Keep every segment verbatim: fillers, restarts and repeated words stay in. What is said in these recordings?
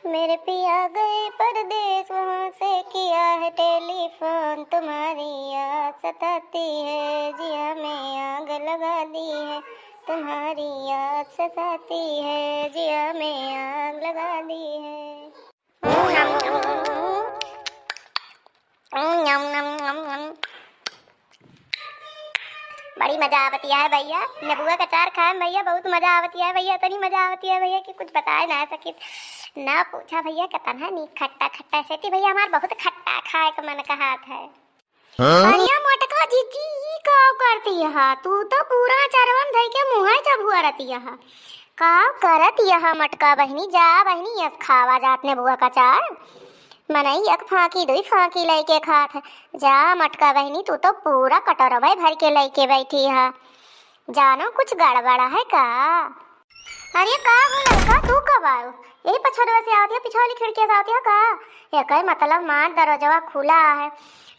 मेरे पिया गए परदेस, वहाँ से किया है टेलीफोन। तुम्हारी याद सताती है, जिया में आग लगा दी है। तुम्हारी याद सताती है, जिया में आग लगा दी है। बड़ी मजा आवतिया है भैया, नेबुआ का अचार खाए में भैया, बहुत मजा आवतिया है भैया, इतनी मजा आवतिया है भैया कि कुछ बताए ना सकित, ना पूछा भैया, कितना नीक खट्टा खट्टा। सेती भैया हमार बहुत खट्टा खाए का मन कहत है। हाँ? अरे मोटका जिज्जी, ई का करती है? तू तो पूरा अचरवन धई के मुँहे चबुआ रहती है। का करत यह मोटका बहिनी? जा बहिनी, यस खावा जात नेबुआ का अचार। मनई एक फाँकी, दुई फाँकी लइके खात है। जा मोटका बहिनी, तू तो पूरा कटोरवे भर के लइके बैठी है। जानो कुछ गड़बड़ है का? अरे का हो लड़का, तू कब आयो? यही पछोड़वा से आवत है, पिछवाली खिड़किया से आवत है का? एकर मतलब मार दरवाजवा खुला है।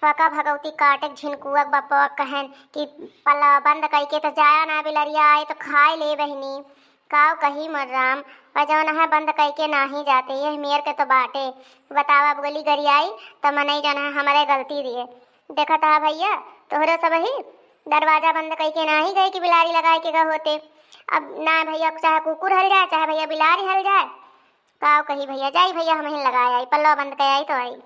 वका भगवती काटे झिनकुआ के बपवा कहन कि पल्ला बंद कइके तो जाया ना, बिलरिया आए तो खाए ले बहिनी। काव कही मोर राम, और जौन है बंद कइके नाही जाते, यह मेर के तो बाटे। बतावा बोली गरियाई, त मनई जौन है हमरे गलती दिए। देखत हा भैया, तोहरे सब ही दरवाजा बंद कइके नाही गए कि बिलारी लगाए के गए होते। अब ना भैया, चाहे कुकुर हल जाए, चाहे भैया बिलारी हल जाए, काव कही भैया, जाई भैया, हम ही लगाए आई, पल्लवा बंद कर आई तो आई।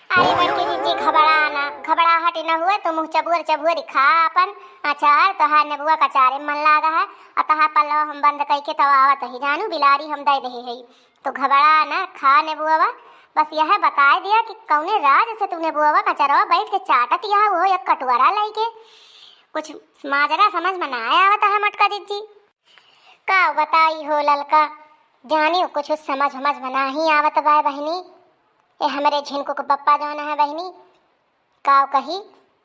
अरे बड़की जिज्जी, घबरा ना, घबराहट न हुए, तू मुँह चबुअर चबुअर खा अपन अचार, तोहार नेबुआ का अचारे मन लागा है, और तोहार पल्लवा हम बंद कइके तब आवत ही जानू, बिलारी हम दे दे है, तो घबरा ना, खा नेबुआ। बस यह बताए दिया कि कौने राज से तू नेबुआ का अचारवा बैठ के चाटत यह वो एक कटोरा लइके, कुछ माजरा समझ में ना आवत है मोटका जिज्जी। का बताई हो ललका, जानियो कुछ समझ उमझ में नाही आवत बा बहिनी। ए हमरे झिनकू के पप्पा जौन है बहिनी, का कही,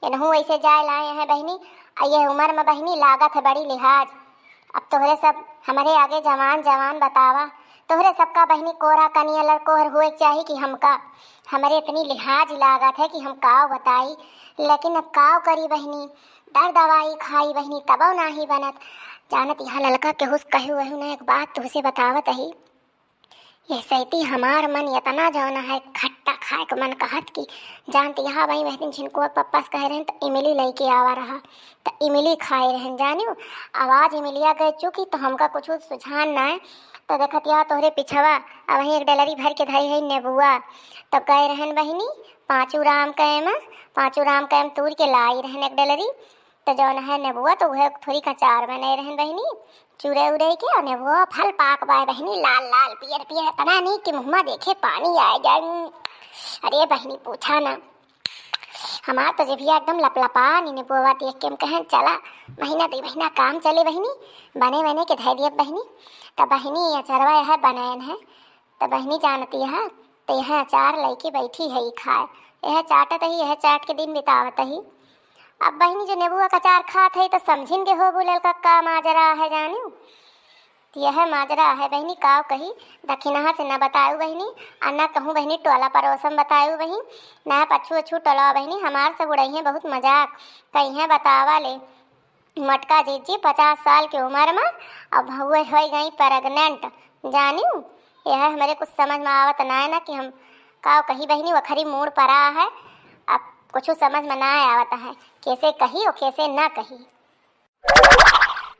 एनहू ऐसे जाए लाए हैं बहिनी। आ ये उम्र में बहिनी लागत है बड़ी लिहाज। अब तोहरे सब हमरे आगे जवान जवान बतावा, तोहरे सबका बहिनी कोरा कनिया लड़कोहर हुए के चाही कि हमका, हमरे इतनी लिहाज लागत है कि हम का बताई। लेकिन अब का करी बहिनी, दर दवाई खाई बहिनी, तबो नाही बनत। जानत यहाँ ललका केहू से कहू वहू ना, एक बात तुहसे बतावत ही। यह सैती हमार मन इतना जौन है खट्टा खाए के मन कहत कि जानत यहाँ वही वह दिन झिनकुआ पप्पा से कहे रहन त इमली लइके आवा रहा, त इमली खाए रहन। जानियो, आवाज इमलिया गए चुकी तो हमका कुछ सुझान ना है। तो देखत यहाँ तोहरे पिछवा अब वहीं एक डलरी भर के धरी है नेबुआ। तो गए रहन बहिनी पाँचू राम कैम, पाँचू राम कैम तूर के लाई रहन एक डलरी। तो जौन है नेबुआ तो वह थोड़ी कचार बने रहन बहिनी, चुरे उरे के। और नेबुआ फल पाक बाय बहिनी, लाल लाल पियर पियर, इतना नहीं कि मुँह में देखे पानी आए जाए। अरे बहिनी पूछा ना, हमार तो जिभिया एकदम लपलपा नी नेबुआ देख के। हम कहें चला महीना दो महीना काम चले बहिनी, बने बने के धै दियब बहिनी। तब बहिनी अचरवा यह बनैन है, त बहिनी जानती है, त यह अचार लइके बैठी है ई खाए। यह चाटत ही, यह चाट के दिन बितावत ही। अब बहिनी जो नेबुआ का अचार खात है त समझिन के होबू ललका का माजरा है जानियो। त यह माजरा है बहिनी, काव कही, दखिनहा से न बताऊ बहिनी, आ न कहूँ बहिनी टोला पड़ोस में बताऊ बहिनी, न पछू अछू टोला बहिनी, हमार सब उड़ई है बहुत मजाक, कही है बतावा ले। मोटका जिज्जी पचास साल के उम्र में अब हुए होइ गई pregnant। जानियो, यह हमरे कुछ समझ में आवत ना है ना कि हम का कही बहिनी, वखरी मूड़ परा है। अब कुछ समझ में ना आवत है, कैसे कही और कैसे ना कही।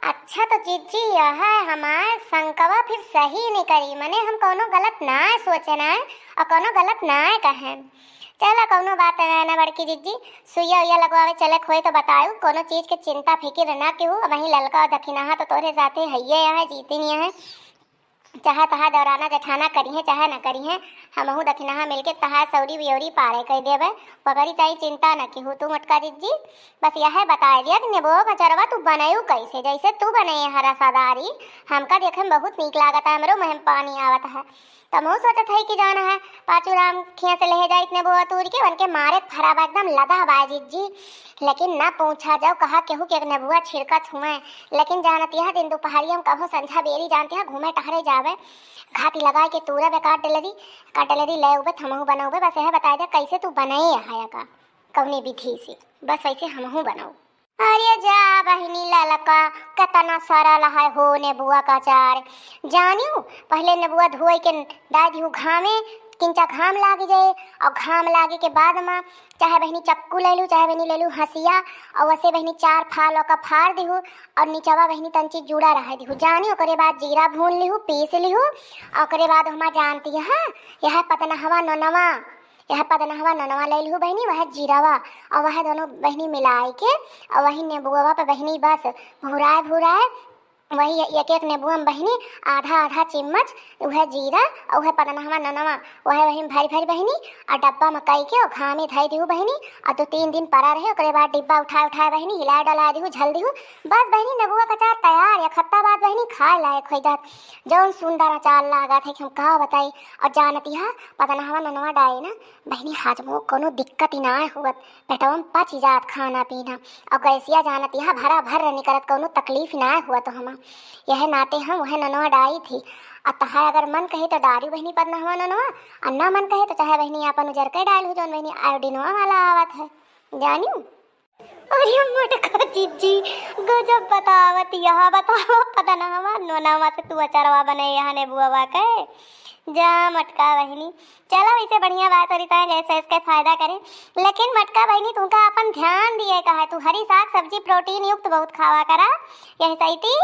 अच्छा तो जिज्जी, यह हमार शंकवा फिर सही नहीं करी, मने हम कौनो गलत ना सोचे ना और कौनो गलत ना कहे। चला कौनो बात ना है ना बड़की जिज्जी, सुइया उइया लगवावे चले खोए तो बताऊ, कोनो चीज के चिंता फिकिर ना केहू। अब वहीं ललका और दखिनहा तो तोरे साथे हइये है, जीती नहीं है। चाहे तहा दौराना जेठाना करिहे चाहे न करिहे, हमहू दखिनहा मिलके तहा सौरी बियौरी पारे कइ देबे। पकड़ी ताई चिंता न केहू तू मोटका जिज्जी। बस यह बताए दिया कि नेबो का अचरवा तू बनयू कैसे, जैसे तू बनये है रसादारी, हमका देखे में बहुत नीक लागत है, हमरो मुँह में पानी आवत है। त हमहू सोचत है कि जौन है पाचू राम खिया से लेहे जाइत नेबुआ तूर के, उनके मारे फराबा एकदम लदा बाय जिज्जी। लेकिन ना पूछा जाओ, कहा केहू के नेबुआ छिड़कत हुए। लेकिन जानत यह दिन दुपहरिया में कभो संझा बेरी जानत यह घूमे टहरे जावे, घाती लगाए के तूरा बे काट डलरी, काट डलरी ले उबे थमहू बनउबे। बस यह बताए दे कैसे तू बनये है का, कौनी विधि से, बस वैसे हमहू बनऊ। अरे जा बहिनी ललका, केतना सरल है हो नेबुआ का अचार। जानियो, पहिले नेबुआ धोए के डाल दिहु घामे, किंचा घाम लाग जाए, और घाम लागे के बाद मा चाहे बहिनी चक्कू ले लू, चाहे बहिनी ले लू हंसिया, और वैसे बहिनी चार फाल ओका फाड़ दिहु, और निचवा बहिनी तंची जूड़ा रह दिहु। जानी, ओकरे बाद जीरा भून लिहु, पीस लिहु, और ओकरे बाद हमा जानती है, यह पतनहवा नोनवा, यह पदनहवा ननवा ले लिहू बहिनी, वह जीरावा और वह दोनों बहिनी मिलाई के और वही नेबुआ पे बहिनी बस भुराए भुराए वही एक एक नेबुआ में बहिनी आधा आधा चिम्मच वह जीरा और वह पदनहवा ननवा वह वही भरी भरी बहिनी और डब्बा में कई के और घामे धई दिहू बहिनी। और दो तीन दिन पड़ा रहे, ओकरे बाद डिब्बा उठाए उठाए बहिनी हिलाए डलाए दिहू, झल दिहू। बस बहिनी, नेबुआ का अचार तैयार, एक हफ्ता बाद बहिनी खाए लायक हो जात। जौन सुंदर अचार लागत है कि हम का बताई। और जानती है, पदनहवा ननवा डाई ना बहिनी, हाजमो कोनो दिक्कत ही ना हुअत, पेटवा में पच जात खाना पीना, और गैसिया जानती है भरा भर निकरत, कोनो तकलीफ ना हुअत हमा। यह नाते हम वह ननवा डाई थी। और तहार अगर मन कहे तो डारी बहिनी पदनहवा ननवा, और ना मन कहे तो चाहे बहिनी अपन उजर के डाल हो, जौन बहिनी आयोडीनवा वाला आवत है, जानियो। अरे मोटका जीजी, गजब बतावत, यह बतावा पदनहवा नोनवा से तू अचरवा बने यहाँ नेबुआ के। जा मोटका बहिनी, चला वैसे बढ़िया बात हो रही है, गैस वैस के फायदा करे, लेकिन मोटका बहिनी तुमका अपन ध्यान दिए का है, तू हरी साग सब्जी प्रोटीन युक्त बहुत खावा करा, यह सही थी।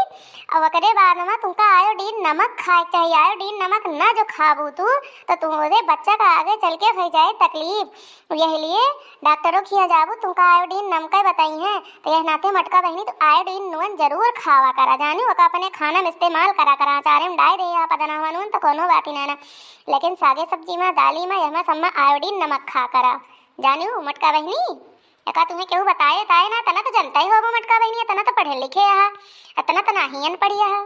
अब ओकरे बाद में तुमका आयोडीन नमक खाए के चाहिए, आयोडीन नमक ना जो खाबू तू तो तुम्हारे बच्चा का आगे चल के हो जाए तकलीफ। यही लिए डॉक्टरों खिया जाबू, तुमका आयोडीन नमकै बताई हैं, तो यह नाते मोटका बहिनी तू आयोडीन नून जरूर खावा करा, जानी ओका अपने खाना में इस्तेमाल करा करा, अचारे में डाल दे या पदनहवा नून तो कोनो बात ही ना ना, लेकिन सागे सब्जी में, दाली में, यह में सब में आयोडीन नमक खा करा, जानी मोटका बहिनी। एका तुम्हें केहू बताए ताए ना, तना तो जनता ही होबो मोटका बहिनी, तना तो पढ़े लिखे है, इतना तो नाही अनपढ़िया है।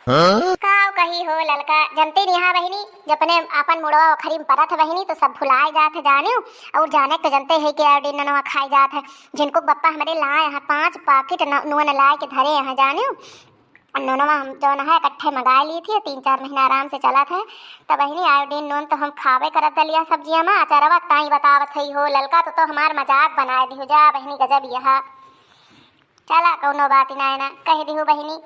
हाँ? काव कही हो ललका, जनते नहीं हा बहिनी, जब अपने आपन मुड़वा ओखरी में परत है बहिनी, तो सब भुलाए जात है जानियो। और जाने के जनते है कि आयोडीन ननवा खाए जात है। जिनको बप्पा हमरे लाए हैं पाँच पाकिट न-, नून लाए के धरे हैं जानियो। और ननवा हम जौन है इकट्ठे मंगाए ली थी, तीन चार महीना आराम से चलत है। तब बहिनी आयोडीन नून तो हम खावे करत दलिया सब्जिया में, अचारवा ताई बतावत है हो ललका, तो, तो हमार मजाक बनाए दिहो जा बहिनी, गजब यह। चला, कौनो बात ना है ना, कह दिहु बहिनी,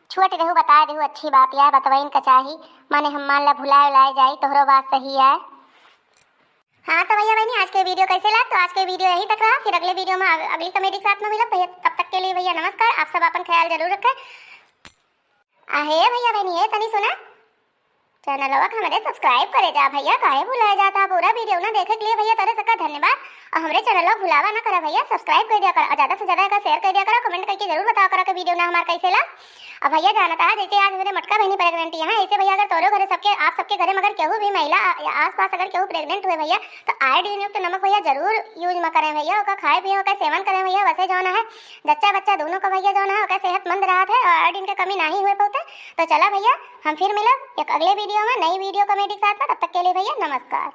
छोट रहू, बता दिहु, अच्छी बात या बतवइन का चाही, माने हम मान ला भुलाए उलाए जाई, तोहरो बात सही है। हाँ तो भैया बहिनी, आज के वीडियो कैसे लाग? तो आज के वीडियो यहीं तक रहा, फिर अगले वीडियो में अग-, अगली कॉमेडी के साथ में मिलब भैया। तब तक के लिए भैया नमस्कार, आप सब अपन ख्याल जरूर रखें। अहे भैया बहिनी, ए तनी सुना, चैनलवा के हमरे सब्सक्राइब करे जा भैया, काहे भुलाए जाता? पूरा वीडियो ना देखे के लिए भैया तोरे सबका धन्यवाद। और हमरे चैनलवा भुलावा ना करा भैया, सब्सक्राइब कर दिया कर और ज्यादा से ज्यादा एका शेयर कर दिया करा, कमेंट करके जरूर बतावा करा के वीडियो ना हमार कैसे ला। अब भैया जानता है, जैसे आज मेरे मोटका बहिनी प्रेग्नेंट यहाँ, ऐसे भैया अगर तोरो घरे सबके, आप सबके घरे में अगर केहू भी महिला आ-, या आसपास अगर केहू प्रेग्नेंट हुए भैया, तो आयोडीन युक्त नमक भैया जरूर यूज में करें भैया, ओका खाए पिए, ओका सेवन करें भैया। वैसे जौन है जच्चा बच्चा दोनों का भैया जौन है ओका सेहतमंद रहत है और आयोडीन के कमी नाही हुए पावत है। तो चला भैया, हम फिर मिलब एक अगले वीडियो में नई वीडियो कॉमेडी के साथ में। तब तक के लिए भैया नमस्कार।